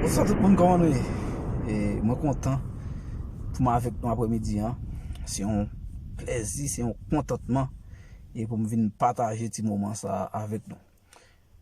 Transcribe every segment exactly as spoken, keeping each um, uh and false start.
Bonswa tout moun, kòman nou ye? E, mwen kontan pou m avèk nou aprèmidi an. Se yon plèzi, se yon kontantman e pou m vin pataje ti moman sa a avèk nou.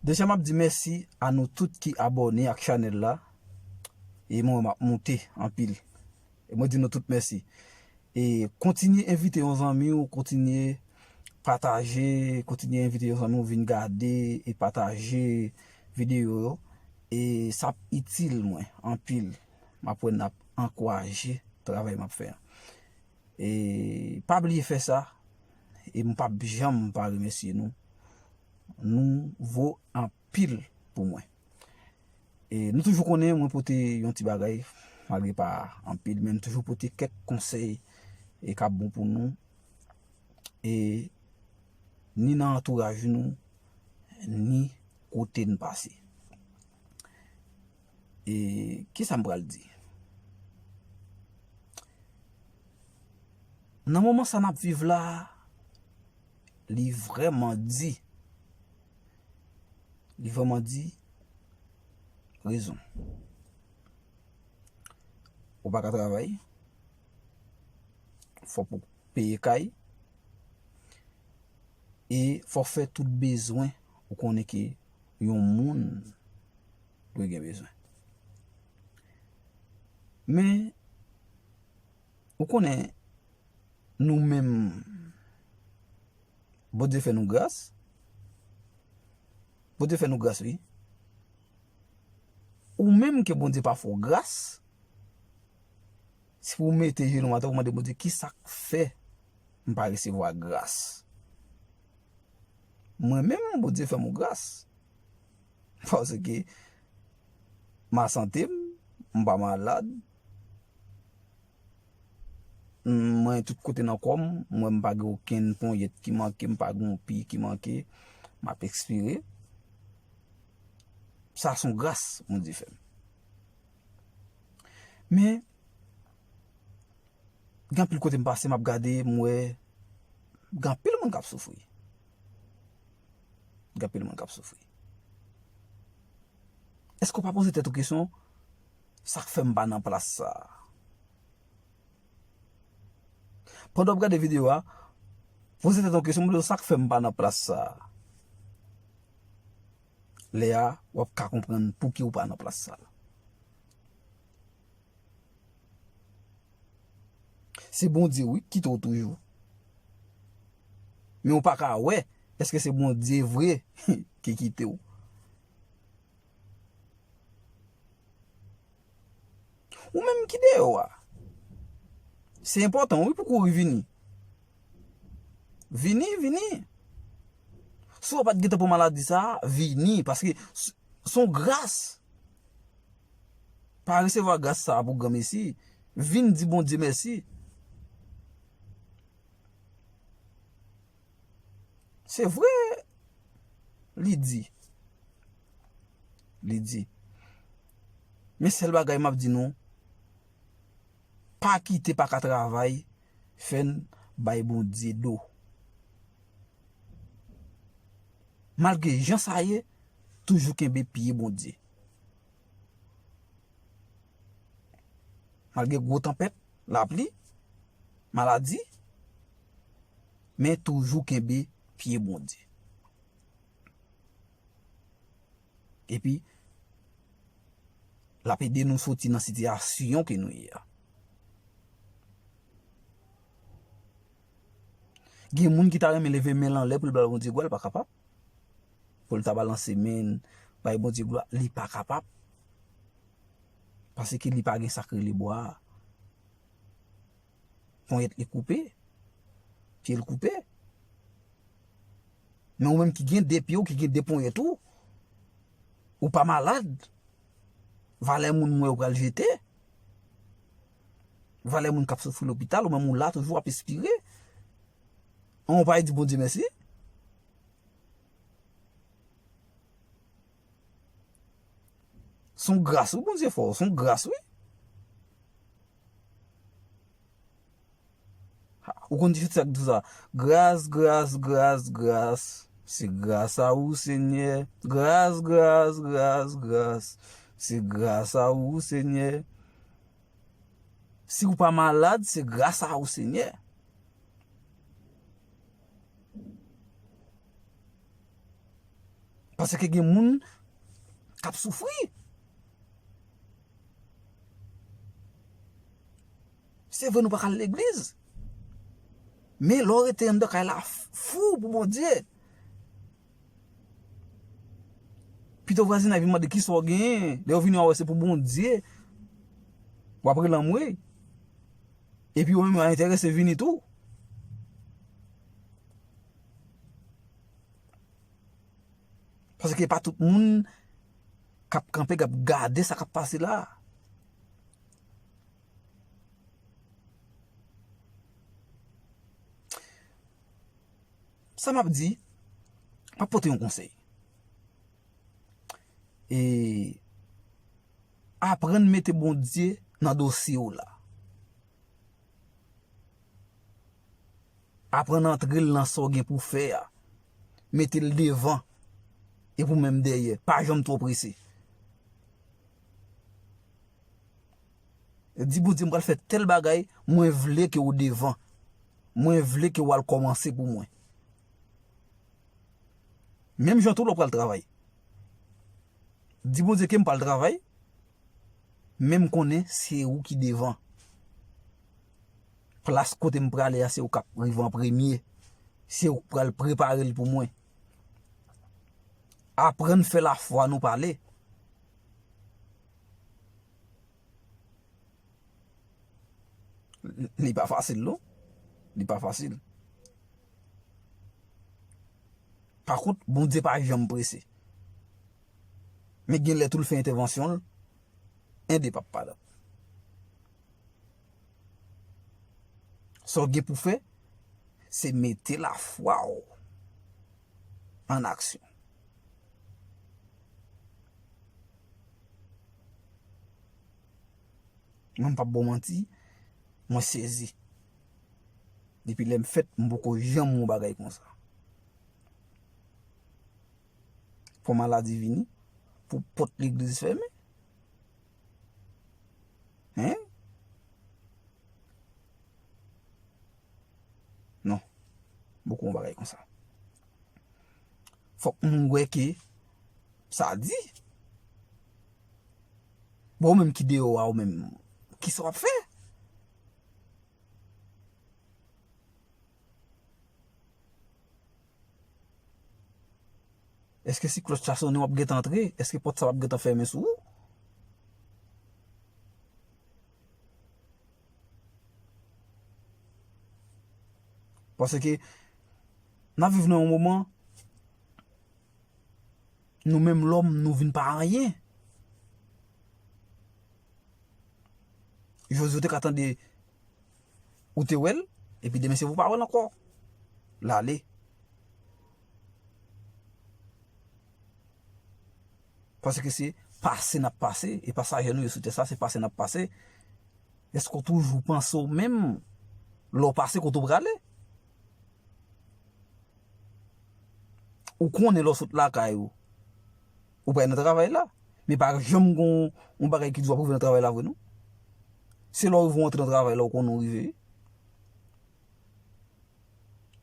Deja m ap di mèsi a nou tout ki abòne ak chanèl la. E mwen, m ap monte anpil. E mwen di nou tout mèsi. E kontinye envite yon zanmi w, kontinye pataje, kontinye envite yon zanmi w vin gade e pataje videyo yo. E sa ap itil mwen anpil. M ap wè n ap ankouraje travay m ap fè an. E pa bliye fè sa. E m p ap janm pa remèsye nou. Nou vo anpil pou mwen. E nou toujou konnen mwen pote yon ti bagay, malgre pa anpil, men m toujou pote kèk konsèy e k ap bon pou nou, e ni nan antouraj nou, ni kote n pase. E kisa m pral di? Nan moman sa n ap viv la, li vrèman di. Li vrèman di rezon. Ou pa ka travay, fòk ou peye kay, e fòk fè tout bezwen ou konnen ke yon moun dwe gen bezwen. Men, ou konnen, nou menm, Bondye fè nou gras. Bondye fè nou gras, wi. Ou menm ke Bondye pa fè w gras, si w mete jenou w atè, w mande Bondye, "Kisa k fè m pa resevwa gras?" Mwen menm, Bondye fè m yon gras. Paske m an sante, m pa malad. Mwen, tout kote nan kò m, mwen, m pa gen okenn ponyèt ki manke, m pa gen yon pye ki manke, m ap ekspire. Sa se yon gras Bondye fè m. Men, gen anpil kote m pase, m ap gade, m wè, gen anpil moun k ap soufri. Gen anpil moun k ap soufri. Èske w pa poze tèt ou kesyon, "Sa k fè m pa nan plas sa a?" Pandan w ap gade videyo a, poze tèt ou kesyon, mande w, "Sa k fè m pa nan plas sa a?" Lè a, w ap ka konprann pouki w pa nan plas sa a. Se Bondye, wi, ki kite w toujou. Men w pa ka wè, èske se Bondye vre ki kite w. Ou menm ki deyò a, se enpòtan, wi, pou kouri vini. Vini, vini. Si w pa t gentan pran maladi sa a, vini, paske s-, se yon gras. Pa resevwa gras sa a pou granmesi. Vin di Bondye mèsi. Se vre, li di. Li di. Men sèl bagay m ap di nou, pa kite pa ka travay fè n bay Bondye do. Malgre jan sa ye, toujou kenbe pye Bondye. Malgre gwo tanpèt, lapli, maladi, men toujou kenbe pye Bondye. Epi, l ap ede nou soti nan sitiyasyon ke nou ye a. Gen moun ki ta renmen leve men l anlè pou l ba Bondye glwa, l pa kapab. Pou l ta balanse men l, bay Bondye glwa, li pa kapab. Paske li pa gen sa k rele bwa a. Ponyèt li koupe, pye l koupe. Men ou menm ki gen de pye w, ki gen de ponyèt ou, ou pa malad. Valè moun mwen yo pral jete. Valè moun k ap soufri lopital, ou menm ou la toujou ap espire. An, ou pa di Bondye mèsi. Se yon gras, wi, Bondye fè w. Se yon gras, wi. Ha, ou konn di sa k di sa. Gras, gras, gras, gras. Se gras a ou, Senyè. Gras, gras, gras, gras. Se gras a ou, Senyè. Si w pa malad, se gras a ou, Senyè. Paske gen moun k ap soufri. Se vre nou pa ka al legliz. Men lè w rete anndan kay la f-, fou pou Bondye. Pito vwazinay vin mande kisa w genyen. Lè yo vini wè se pou Bondye. W ap rele anmwe. Epi yo menm yo enterese vini tou. Paske pa tout moun k ap kanpe, k ap gade sa k ap pase la. Sa m ap di, m ap pote yon konsèy. E aprann mete Bondye nan dosye w la. Aprann antre l nan sa w gen pou fè a. Mete l devan. Epi w menm dèyè. Pa janm twò prese. Di Bondye, "M pral fè tèl bagay, mwen vle ke w devan. Mwen vle ke w al kòmanse pou mwen." Menm jan tou lè w pral travay. Di Bondye ke m pral travay, men m konnen se ou ki devan. Plas kote m prale a, se ou k ap rive an premye. Se ou k pral prepare l pou mwen. Aprann fè lafwa nou pale. Li pa fasil, non. Li pa fasil. Pa kont, Bondye pa janm prese. Men gen lè tou l fè entèvansyon l, en de p ap padan. Sa w gen pou fè, se mete lafwa w an aksyon. Mwen, m p ap ba w manti, mwen sezi. Depi lè m fèt, m poko janm wè yon bagay konsa. Pou maladi vini, pou pòt legliz fèmen. Hein? Non. Poko yon bagay konsa. Fòk moun wè ke sa di. Bon, ou menm ki deyò a, ou menm, kisa w ap fè? Èske si klòch la sonnen, w ap gentan antre? Èske pòt sa p ap gentan fèmen sou ou? Paske n ap viv nan yon moman, nou menm lòm, nou vin pa anyen. Jodi w te ka tande ou te wè l, epi demen se pou w pa wè l ankò. L ale. Paske se pase n ap pase, e pasajè nou ye sou tè sa, se pase n ap pase. Èske w toujou panse w menm lè w pase kote w prale? Ou konnen lè w sot lakay ou, ou pral nan travay la. Men pa janm gon yon bagay ki di w ap rive nan travay la vre non. Se lè w rive w antre nan travay la ou konnen w rive wi.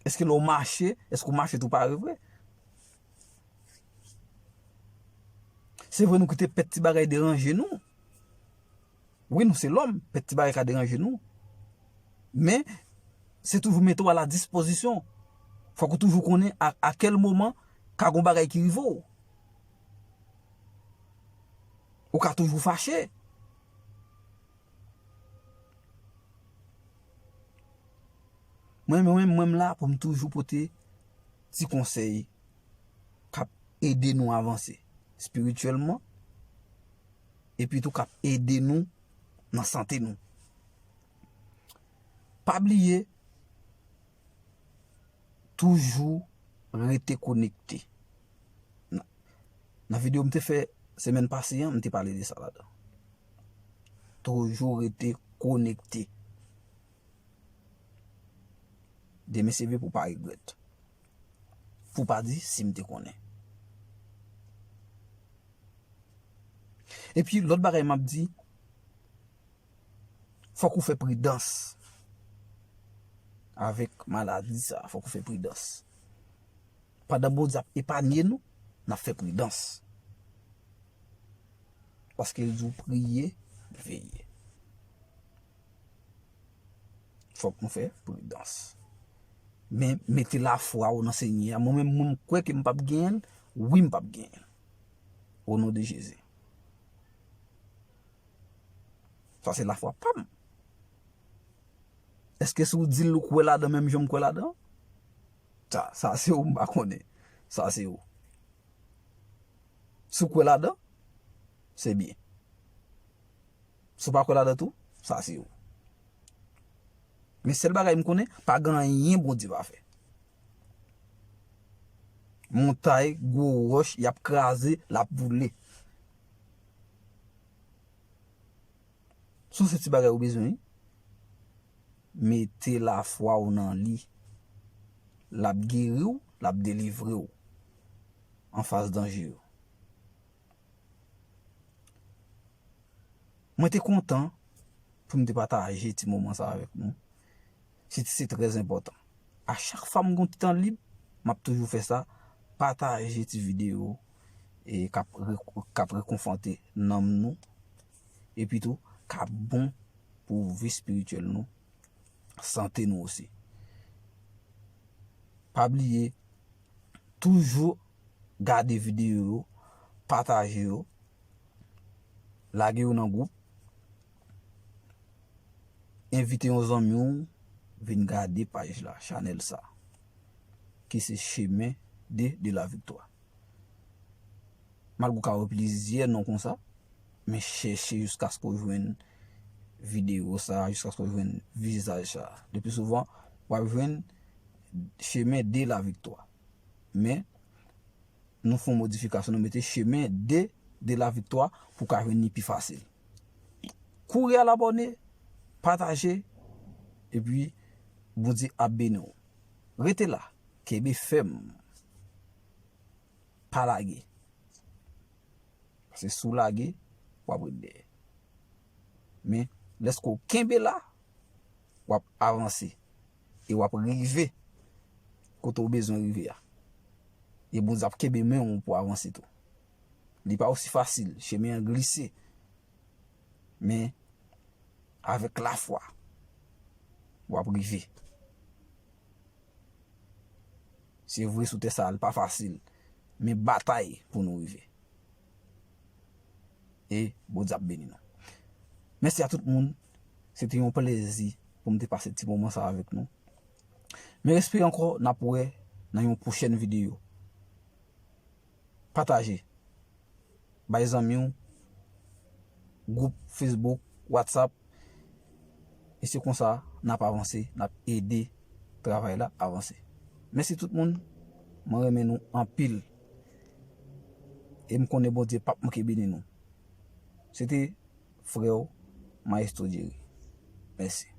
Èske lè w mache, èske w mache tou pare vre? Se vre nou kite pèt ti bagay deranje nou. Wi, nou se lòm, pèt ti bagay ka deranje nou. Men, se toujou mete w a la dispozisyon. Fòk ou toujou konnen a, a kèl moman ka gon bagay ki rive w. Ou ka toujou fache. Mwen, mwen, mwen, mwen m la pou m toujou pote ti konsèy k ap ede nou avanse espirityèlman, epi tou k ap ede nou nan sante nou. Pa bliye, toujou rete konekte. Nan, nan videyo m te fè semèn pase an, m te pale de sa ladan. Toujou rete konekte. Demen se vre pou w pa regrèt. Pou w pa di, "Si m te konnen." Epi lòt bagay m ap di, fòk ou fè pridans avèk maladi sa, fòk ou fè pridans. Pandan Bondye ap epanye nou, n ap fè pridans. Paske l di w priye, veye. Fòk nou fè pridans. Men mete lafwa w nan Senyè a. Mwen menm, mwen m kwè ke m p ap genyen l. Wi, m p ap genyen l. O non de Jezi. Sa se lafwa pa m. Èske si w di l ou kwè ladan menm jan m kwè ladan? Sa, sa se ou, m pa konnen. Sa se ou. Si w kwè ladan, se byen. Si w pa kwè ladan tou, sa se ou. Men sèl bagay m konnen, pa gen anyen Bondye pa fè. Montay, gwo wòch, y ap kraze, l ap boule. Sou se ti bagay ou bezwen, wi. Mete lafwa w nan li. L ap geri w, l ap delivre w anfas danje yo. Mwen te kontan pou m te pataje ti moman sa avèk nou. Se, se trè enpòtan. A chak fwa m gon ti tan lib, m ap toujou fè sa, pataje ti videyo e k ap re-, k ap rekonfòte nanm nou, epi tou k ap bon pou vi espirityèl nou, sante nou osi. Pa bliye, toujou gade videyo yo, pataje yo, lage yo nan gwoup, envite yon zanmi w vin gade paj la, chanèl sa, ki se Chemin de, de la Victoire. Malgre w ka wè plizyè non konsa, men chèche jiskaske w jwenn videyo sa, jiskaske w jwenn vizaj sa. Le pli souvan, w ap jwenn Chemin de la Victoire. Men, nou fè yon modifikasyon, nou mete Chemin de, de la Victoire pou w ka jwenn li pi fasil. Kouri al abòne, pataje, epi Bondye ap beni w. Rete la, kenbe fèm, pa lage. Paske si w lage, w ap ret dèyè. Men, lèske w kenbe la, w ap avanse. E w ap rive kote w bezwen rive a. E Bondye ap kenbe men w pou w avanse tou. Li pa osi fasil, chemen an glise. Men, avèk lafwa, w ap rive. Se vre, sou tè sa a, li pa fasil, men batay pou nou rive. E Bondye ap beni nou. Mèsi a tout moun. Se te yon plezi pou m te pase ti moman sa avèk nou. Men respè ankò, n ap wè nan yon pwochèn videyo. Pataje. Bay zanmi w, gwoup Facebook, WhatsApp. E se konsa n ap avanse, n ap ede travay la avanse. Mèsi tout moun. Mwen renmen nou anpil. E m konnen Bondye p ap manke beni nou. Se te frè w, Maestro Jerry. Mèsi.